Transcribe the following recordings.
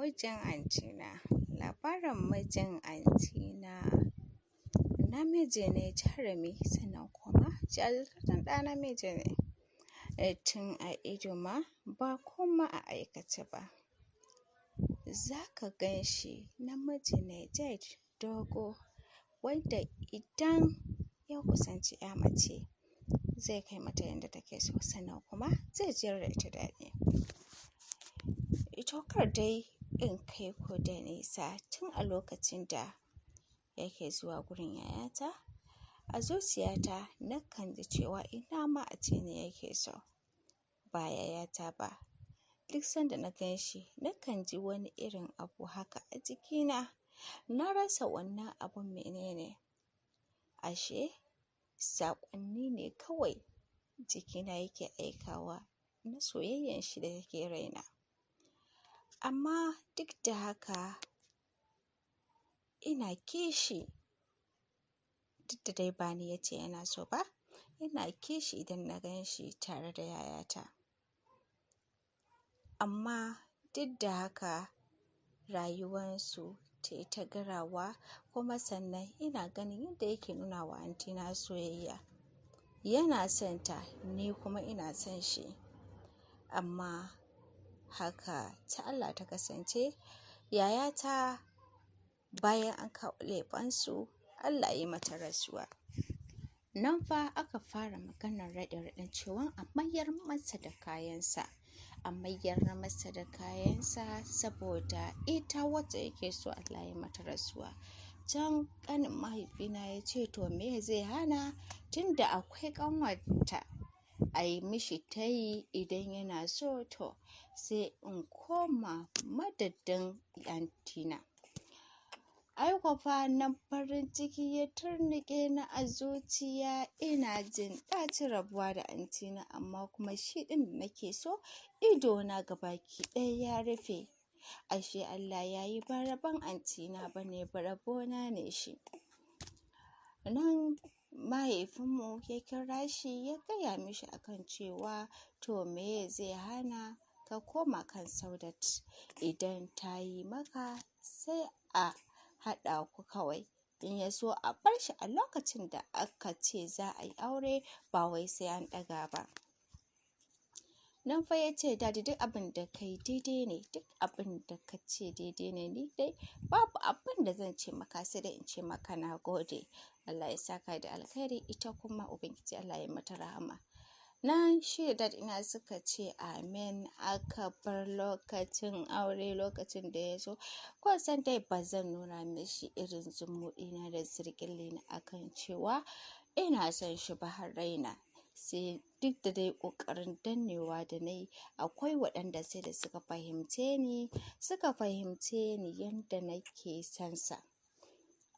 Mijin antina. Labarin mijin antina namiji ne jarumi, sannan kuma jajirtaccen ɗa namiji ne. Tun a ido ma ba kuma a aikace ba. Za ka gan shi namiji ne jet dogo wanda idan ya kusanci 'ya mace zai kai mata yanda take so, sannan kuma zai jiyar da ita daɗi. To kar dai in kai ku da nisa, tun a lokacin da yake zuwa gurin yayata, a zuciyata nakan ji cewa ina ma ace ni yake so, ba yayata ba. Duk sanda na gan shi nakan ji wani irin abu haka a jikina. Na rasa wannan abun menene. Ashe saƙonni ne kawai jikina yake aikawa na soyayyan shi da yake raina. Amma duk da haka ina kishi, duk da dai ba ni ya ce yana so ba, ina kishi idan na gan shi tare da yayata. Amma duk da haka rayuwansu ta ta garawa, kuma sannan ina ganin yadda yake nuna wa antina soyayya. Yana son ta, ni kuma ina son shi. Amma haka ta Allah ta kasance, yayata bayan an kawo lefansu, Allah ya yi mata rasuwa. Nan fa aka fara maganar raɗe-raɗen cewan a mayar masa da kayansa. A mayar masa da kayansa saboda ita wacce yake so Allah ya mata rasuwa. Can ƙanin mahaifina ya ce to me zai hana, tunda akwai ƙanwarta a yi mishi tayi idan yana so, to sai in koma madadin antina. Ai kuwa fa nan farin ciki ya turnuƙe ni a zuciya, ina jin ɗacin rabuwa da antina, amma kuma shi ɗin da nake so idona gabaki ɗaya ya rufe. Ashe Allah ya yi ba rabon antina ba ne, ba rabona ne shi. Nan mahaifinmu ya kira shi ya gaya mishi akan cewa to me zai hana ka koma kan Saudat, idan ta yi maka sai a haɗa ku kawai. In ya so a bar shi a lokacin da aka ce za a yi aure, ba wai sai an ɗaga ba. Nan fa ya ce, Daddy, duk abin da ka yi daidai ne, duk abin da ka ce daidai ne, ni dai babu abin da zan ce maka sai dai in ce maka na gode. Allah ya saka da alkhairi, ita kuma Ubangiji Allah ya mata rahama. Nan shi da dad ina suka ce amen, aka bar lokacin aure lokacin da ya zo. Kun san dai ba zan nuna mishi irin zumuɗina da zirƙillina akan cewa ina son shi ba har raina. Sai duk da dai ƙoƙarin dannewa da na yi, akwai waɗanda sai da suka fahimce ni yanda nake son sa.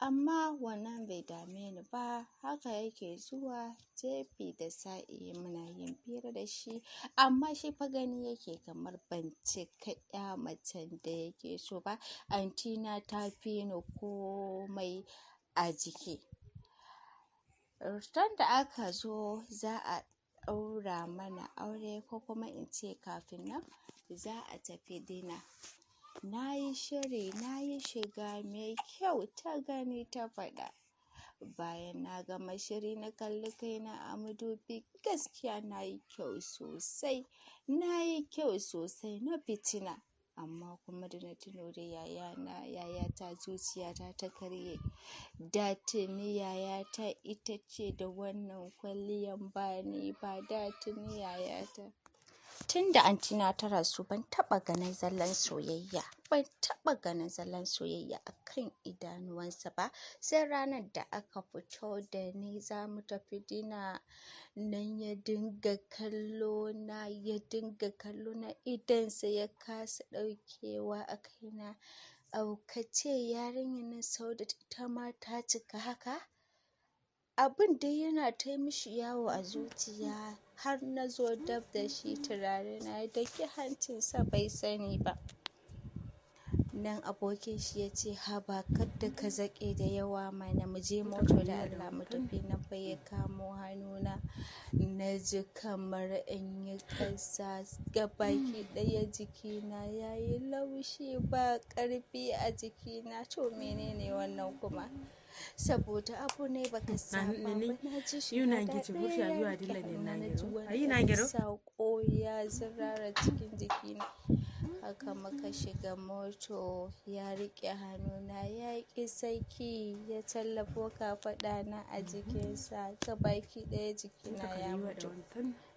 Amma wannan bai dame ni ba, haka yake zuwa jefi da sa'i muna yin fira da shi. Amma shi fa gani yake kamar ban cika ƴa macen da yake so ba. Antina ta fi ni komai a jiki. Ran da aka zo za a ɗaura mana aure, ko kuma in ce kafin nan za a tafi dinner. Na yi shiri, na yi shiga mai kyau ta gani ta faɗa. Bayan na gama shiri na kalli kaina a madubi, gaskiya na yi kyau sosai. Na yi kyau sosai na fitina. Amma kuma da na tuno da yayana, yayata, zuciyata ta karye. Da tuni yayata ita ce da wannan kwalliyan, ba ni ba, da tuni yayata. Tun da antina ta rasu ban taɓa ganin zallan soyayya, ban taɓa ganin zallan soyayya a kan idanuwansa ba. Sai ranar da aka fito da ni za mu tafi dinner, nan ya dinga kallo na, ya dinga kallo na, idonsa ya kasa ɗaukewa a kaina. Au ka ce yarinyar nan Saudat ita ma ta cika haka? Abin dai yana ta mishi yawo a zuciya har na zo dab da shi, turare na ya daki hancinsa bai sani ba. Nan abokin shi ya ce, "Haba, kadda ka zaƙe da yawa mana, mu je moto da Allah mu tafi." Nan fa ya kamo hannuna, na ji kamar in yi ƙasa. Gabaki ɗaya jikina ya yi laushi, ba ƙarfi a jikina. To menene wannan kuma? Saboda abu ne baka saba ba. Na ji shi gaba ɗaya ya riƙe hannuna, na ji wani irin saƙo ya zirara cikin jikina. Haka muka shiga moto, ya riƙe hannuna, ya ƙi saki, ya tallafo kafaɗana a jikinsa. Gabaki ɗaya jikina ya mutu.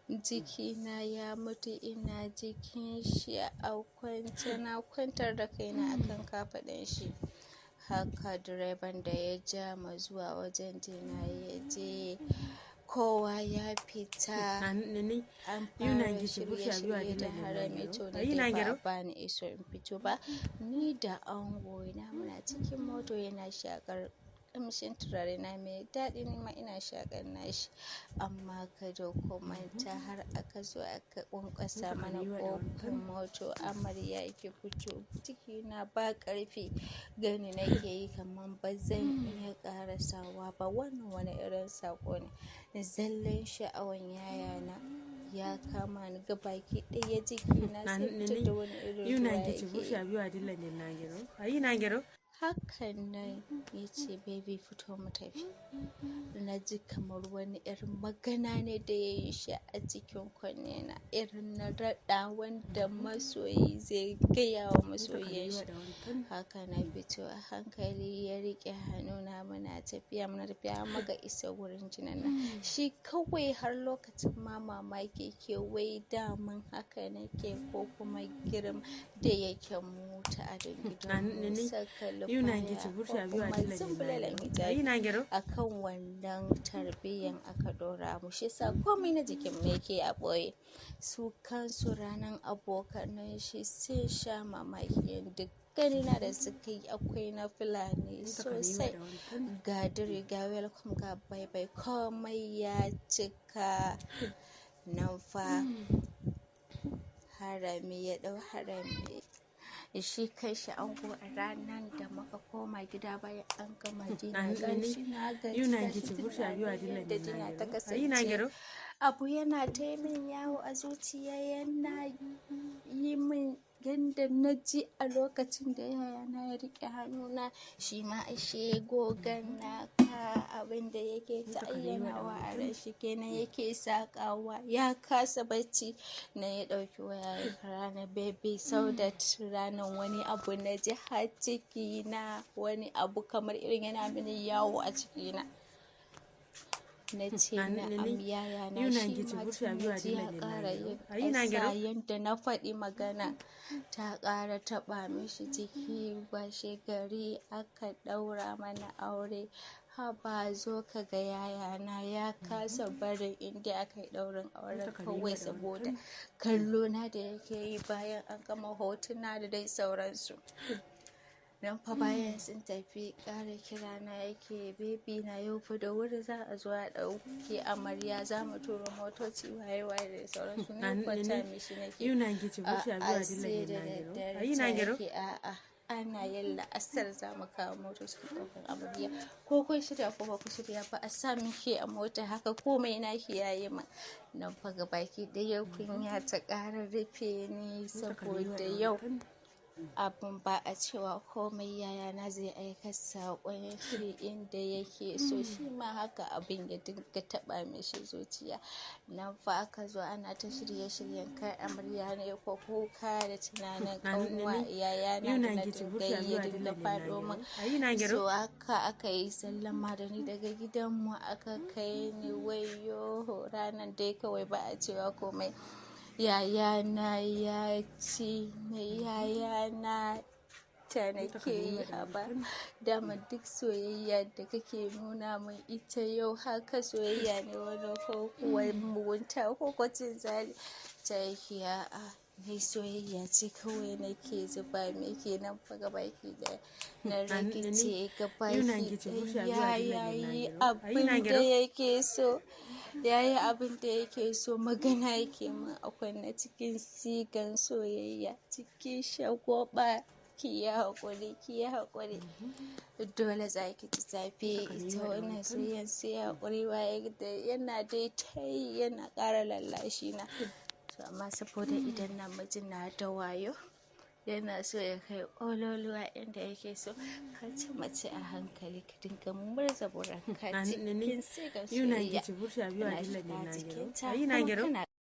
Jikina ya mutu, ina jikin shi a kwance, na kwantar da kaina a kan kafaɗan shi. Haka direban da ya ja mu zuwa wajen dinner ya je, kowa ya fita. An fara shirye-shirye da harami. To ni dai ba a bani iso in fito ba. Ni da angona muna cikin moto, yana shaƙar ƙamshin turare na mai daɗi, ni ma ina shaƙar nashi. Amma kada ku manta, har aka zo aka ƙwanƙwasa mana ƙofar moto, "Amarya, ki fito." Jikina ba ƙarfi, gani nake yi kamar ba zan iya ƙarasawa ba. Wannan wani irin saƙo ne? Zallan sha'awan yayana ya kama ni, gabaki ɗaya jikina sai fitar da wani irin ruwa yake yi. Hakan nan ya ce, "Baby, fito mu tafi." Na ji kamar wani irin magana ne da ya yi shi a cikin kunne na, irin na raɗa wanda masoyi zai gaya wa masoyin shi. Haka na fito a hankali, ya riƙe hannuna, muna tafiya, muna tafiya har muka isa wurin dinner nan. Shi kawai har lokacin ma mamaki yake, wai daman haka nake ko kuma girma da yake mu ta'adan gidanmu saka lufaya ko kuma zumbulelen hijabi, akan wannan tarbiyyan aka ɗora mu. Shi yasa komai na jikin mu yake a ɓoye. Su kansu ranar abokanan shi sun sha mamaki yanda ganina da suka yi, akwai na Fulani sosai. Ga diri, ga welcome, ga bye bye, komai ya cika. Nan fa harami ya ɗau harami. Shi kanshi ango, a ranar da muka koma gida bayan an gama dinner, gashi na gaji, gashi tunanin yadda dinner ta kasance. Abu yana ta yi min yawo a zuciya, yana yi min yanda na ji a lokacin da yayana ya riƙe hannuna. Shi ma ashe gogan naka abin da yake ta ayyanawa a ranshi kenan yake saƙawa. Ya kasa bacci. Na ya ɗauki waya ya kira ni, "Baby Saudat." Ranar wani abu na ji har cikina, wani abu kamar irin yana mini yawo a cikina. Na ce, "Na'am, yayana." Shi ma tun na ji ya ƙara yin ƙasa, yanda na faɗi magana ta ƙara taɓa mishi jiki. Washe gari aka ɗaura mana aure. Haba, zo ka ga yayana, ya kasa barin inda aka yi ɗaurin auren kawai saboda kallo na da yake yi bayan an gama hotuna da dai sauransu. Nan fa bayan sun tafi, ƙara kira na yake, "Baby na, yau fa da wuri za a zo a ɗauki amarya, za mu turo motoci," waye waye da sauransu. Ni kwanta mishi nake, a'a, sai da daddare. Ta yake, "A'a, ana yin la'asar za mu kawo motocin ɗaukan amarya, ko kun shirya ko ba ku shirya ba, a sa miki a mota." Haka komai naki yayi ma. Nan fa gabaki ɗaya kunya ta ƙara rufe ni, saboda yau abun ba a cewa komai, yayana zai aika saƙon shi inda yake so. Shi ma haka abin ya dinga taɓa mishi zuciya. Nan fa aka zo ana ta shirye-shiryen kai amarya ne ko kuka da tunanin ƙanwa yayana da na dinga yi ya dinga faɗo min. So haka aka yi sallama da ni daga gidanmu, aka kai ni. Wayyo, ranar dai kawai ba a cewa komai. Yayana ya ci ni, yayana ta nake yi, haba, dama duk soyayya da kake nuna min ita yau, haka soyayya ne wani ko kuwa mugunta ko cin zali? Ta yake, "A'a, ni soyayya ce kawai nake zuba miki." Nan fa gabaki ɗaya na rikice gabaki ɗaya. Yayi abin da yake so, yayi abin da yake so. Magana yake min a kunne cikin sigan soyayya, cikin shagwaɓa. Ki yi haƙuri, ki yi haƙuri, dole za ki ji zafi. Ita wannan soyayyan sai haƙuri. Waye da yana dai ta yi, yana ƙara lallashi na. To amma saboda idan namiji na da wayo, yana so ya kai ƙololuwa inda yake so, ka ci mace a hankali, ka dinga murza buran ka cikin sigar soyayya, kana shiga jikinta kuma kana